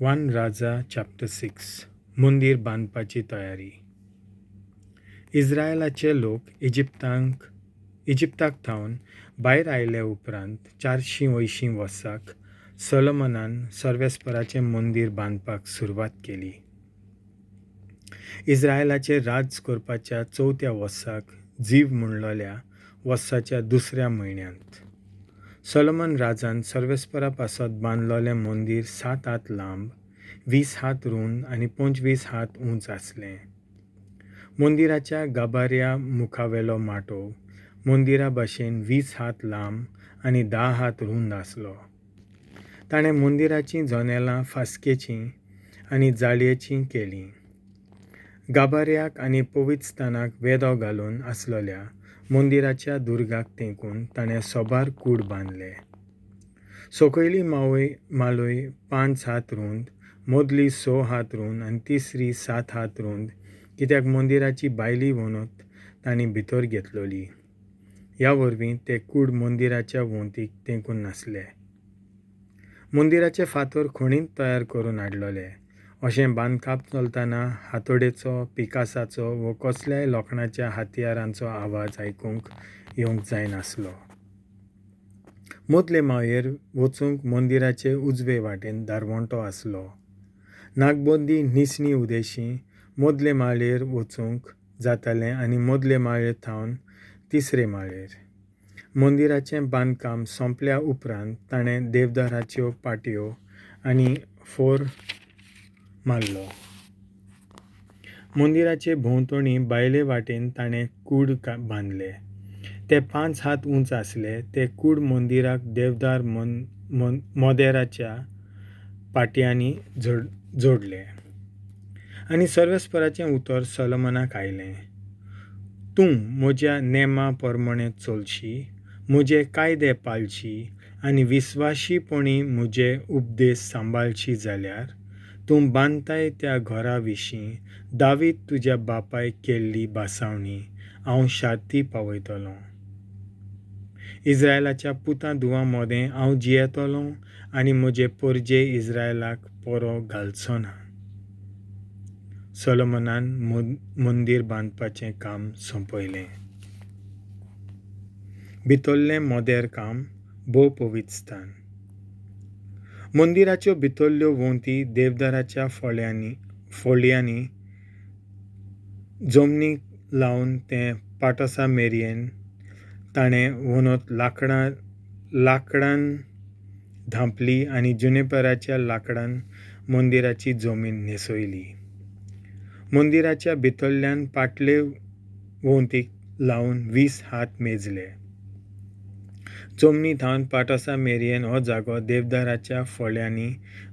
One राजा chapter 6. मंदीर बांदपाची तयारी. इस्रायलाचे लोक इजिप्ताक थावन भायर आयले उपरांत 480 वर्साक सोलोमनान सर्वेस्पराचें मंदीर बांदपाक सुरवात केली. इस्रायलाचेर राज करपाच्या चवथ्या वर्साक जीव म्हणलोल्या वर्साच्या दुसऱ्या म्हयन्यांत सोलोमन राजान सर्वेस्परा पासत बांदलोलें मंदीर 7 हात लांब, 20 हात रूंद आनी 25 हात उंच आसलें. मंदिराच्या गाभाऱ्या मुखावेलो माटोव मंदिरा भाशेन 20 हात लांब आनी 10 हात रूंद आसलो. ताणें मंदिराचीं जनेलां फास्केचीं आनी जाळयेचीं केलीं. गाभाऱ्याक आनी पवित्र स्थानाक वेदो घालून आसलोल्या मंदिराच्या दुर्गाक तेंकून ताणें सोबार कूड बांदले. सकयली मालूय 5 हात रूंद, मदली 6 हात रूंद आनी तिसरी 7 हात रूंद, कित्याक मंदिराची भायली वणत तांणी भितर घेतलोली. ह्या वरवीं ते कूड मंदिराच्या वणटीक तेंकून नासले. मंदिराचे फातर खणींत तयार करून हाडलोले. अशें बांदकाम चलतना हातोडेचो, पिकासाचो वो कसल्याय लोखणाच्या हत्यारांचो आवाज आयकूंक येवंक जायनासलो. मदले माळयेर वचूंक मंदिराचे उजवे वाटेन दारवंटो आसलो. नागबंदी निसणी उदेशी मदले माळयेर वचूंक जातालें आनी मदले माळयेर थावन तिसरे माळयेर. मंदिराचें बांदकाम सोंपल्या उपरांत ताणें देवदाराच्यो पाटयो आनी फोर मारलो. मंदिराचे भोंवतणी भायले वाटेन ताणें कूड बांदले. ते 5 हात उंच आसले. ते कूड मंदिराक देवदार मोदेराच्या पाटयांनी जोडले. आनी सर्वेस्पराचें उतर सोलोमनाक आयलें, तूं म्हज्या नेमा प्रमाणें चलशी, म्हजे कायदे पाळशी आनी विस्वाशीपणी म्हजे उपदेश सांबाळशी जाल्यार तूं बांदताय त्या घरा विशीं दावीद तुज्या बापायक केल्ली भासावणी हांव शार्ती पावयतलों. इस्रायलाच्या पुतां धुवां मदें हांव जियेतलों आनी म्हजे पोरजे इस्रायलाक पोरो घालचो ना. सोलोमनान मंदीर बांदपाचें काम सोंपयलें. भितरलें मोदेर काम, भोव पवित्र स्थान. मंदिराच्यो भितरल्यो वणटी देवदाराच्या फोळयांनी जमनीक लावन तें पाटोसा मेरेन ताणें वणत लांकडान धांपली आनी जुनेपराच्या लांकडान मंदिराची जमीन न्हेसयली. मंदिराच्या भितरल्यान पाटले वणटीक लावन 20 हात मेजले. जमनी थावन पाटोसा मेरेन हो जागो देवदाराच्या फोळ्यांनी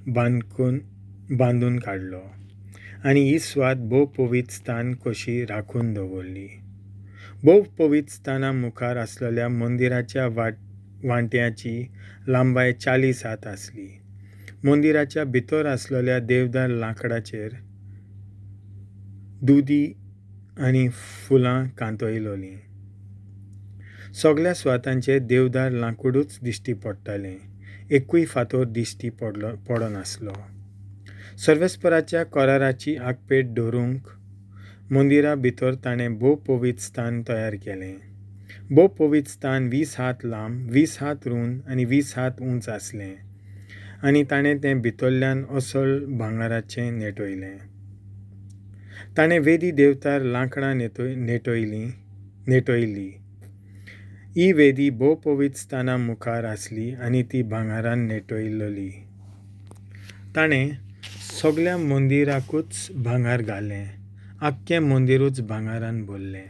बांदून काडलो आनी ही सुवात भोव पवित्र स्थान कशी राखून दवरली. भोव पवित्र स्थाना मुखार आसलेल्या मंदिराच्या वांट्याची लांबाय 40 हात आसली. मंदिराच्या भितर आसलेल्या देवदार लांकडाचेर दुदी आनी फुलां कांतयलोलीं. सगल्या सुवातांचेर देवदार लांकडूच दिश्टी पडटालें. एकूय फातर दिश्टी पडनासलो. सर्वेस्पराच्या कराराची आगपेट दवरूंक मंदिरा भितर ताणें भोव पवित्र स्थान तयार केलें. भोव पवित्र स्थान 20 हात लांब, 20 हात रूंद आनी 20 हात उंच आसलें आनी ताणें तें भितरल्यान अस्सल भांगराचें नेटयलें. ताणें वेदी देवतार लांकडां नेटयली. ही वेदी भोव पवित्र स्थाना मुखार आसली आनी ती भांगरान नेटयलोली. ताणें सगल्या मंदिराकूच भांगर घालें. आख्खें मंदिरूच भांगरान भरलें.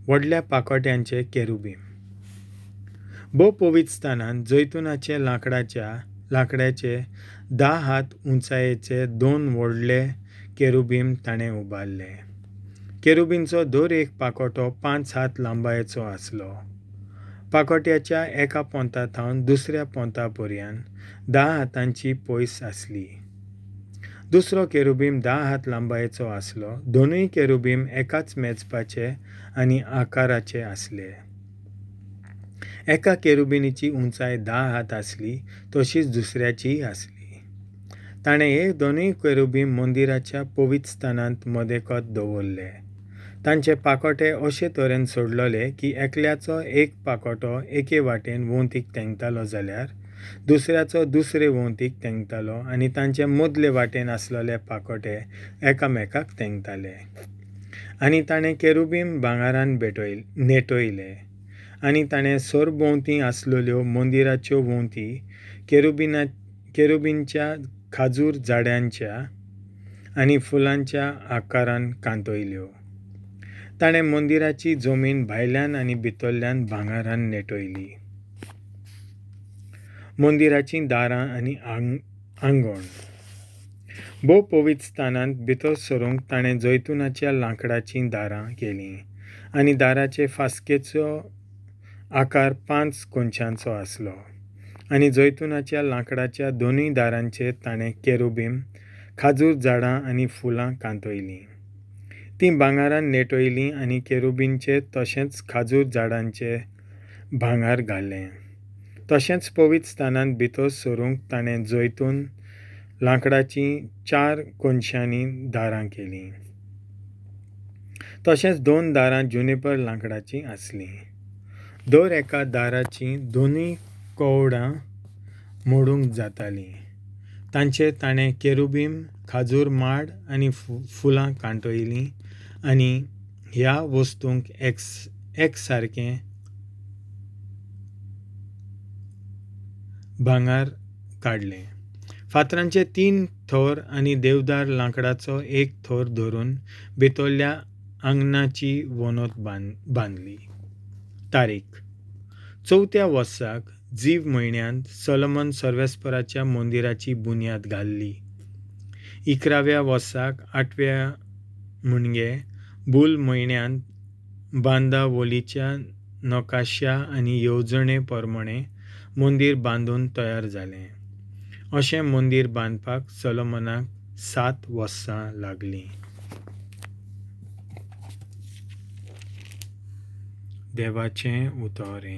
व्हडल्या पाकोट्यांचे केरुबीम. भोव पवित्र स्थानांत जैतुनाचे लांकडाचे 10 हात उंचायेचे 2 व्हडले केरुबीम ताणें उबारले. केरुबींचो दर एक पाकोटो 5 हात लांबायेचो आसलो. पाकोट्याच्या एका पोंता थावन दुसऱ्या पोंता पर्यंत 10 हातांची पयस आसली. दुसरो केरुबीम 10 हात लांबायेचो आसलो. दोनूय केरुबीम एकाच मेजपाचे आनी आकाराचे आसले. एका केरुबिनीची उंचाय 10 हात आसली, तशीच दुसऱ्याचीय आसली. ताणें हे दोनूय केरुबीम मंदिराच्या पवित्र स्थानांत मदेकत दवरले. तांचे पाकोटे अशे तरेन सोडलेले की एकल्याचो एक पाकोटो एके वाटेन वण्टीक तेंकतालो जाल्यार दुसऱ्याचो दुसरे वण्टीक तेंकतालो आनी तांचे मदले वाटेन आसलेले पाकोटे एकामेकाक तेंकताले. आनी ताणें केरुबीम भांगरान नेटयले. आनी ताणें सरभोंवती आसलेल्यो मंदिराच्यो वण्टी केरुबींच्या खाजूर झाडांच्या आनी फुलांच्या आकारान कांतयल्यो. ताणें मंदिराची जमीन भायल्यान आनी भितरल्यान भांगरान नेटयली. मंदिराचीं दारां आनी आंगण. भोव पवित्र स्थानांत भितर सरूंक ताणें जैतुनाच्या लांकडाचीं दारां केलीं आनी दाराचे फास्केचो आकार 5 कोनशांचो आसलो. आनी जैतुनाच्या लांकडाच्या दोनूय दारांचेर ताणें केरुबीम, खाजूर झाडां आनी फुलां कांतयलीं. तीं भांगरान नेटयलीं आनी केरुबींचेर तशेंच खाजूर झाडांचे भांगर घालें. तशेंच पवित्र स्थानांत भितर सरूंक ताणें जैतून लांकडाचीं 4 कोनशांनी दारां केलीं. तशेंच 2 दारां जुनिपर लांकडाचीं आसलीं. दर एका दाराचीं दोनूय कवडां मोडूंक जातालीं. तांचेर ताणें केरुबीम, खाजूर माड आनी फुलां कांतयलीं आनी ह्या वस्तूंक एक सारकें भांगर काडलें. फातरांचे 3 थर आनी देवदार लांकडाचो 1 थर धरून भितरल्या आंगणाची वणत बांदली. तारीख 4थ्या वर्साक जीव म्हयन्यांत सोलोमन सर्वेस्पराच्या मंदिराची बुन्याद घाल्ली. 11व्या वर्साक 8व्या म्हणगे बुल म्हयन्यांत बांदावळीच्या नकाशा आनी येवजणे प्रमाणे मंदीर बांदून तयार जालें. अशें मंदीर बांदपाक सोलोमनाक 7 वर्सां लागलीं. देवाचें उतर.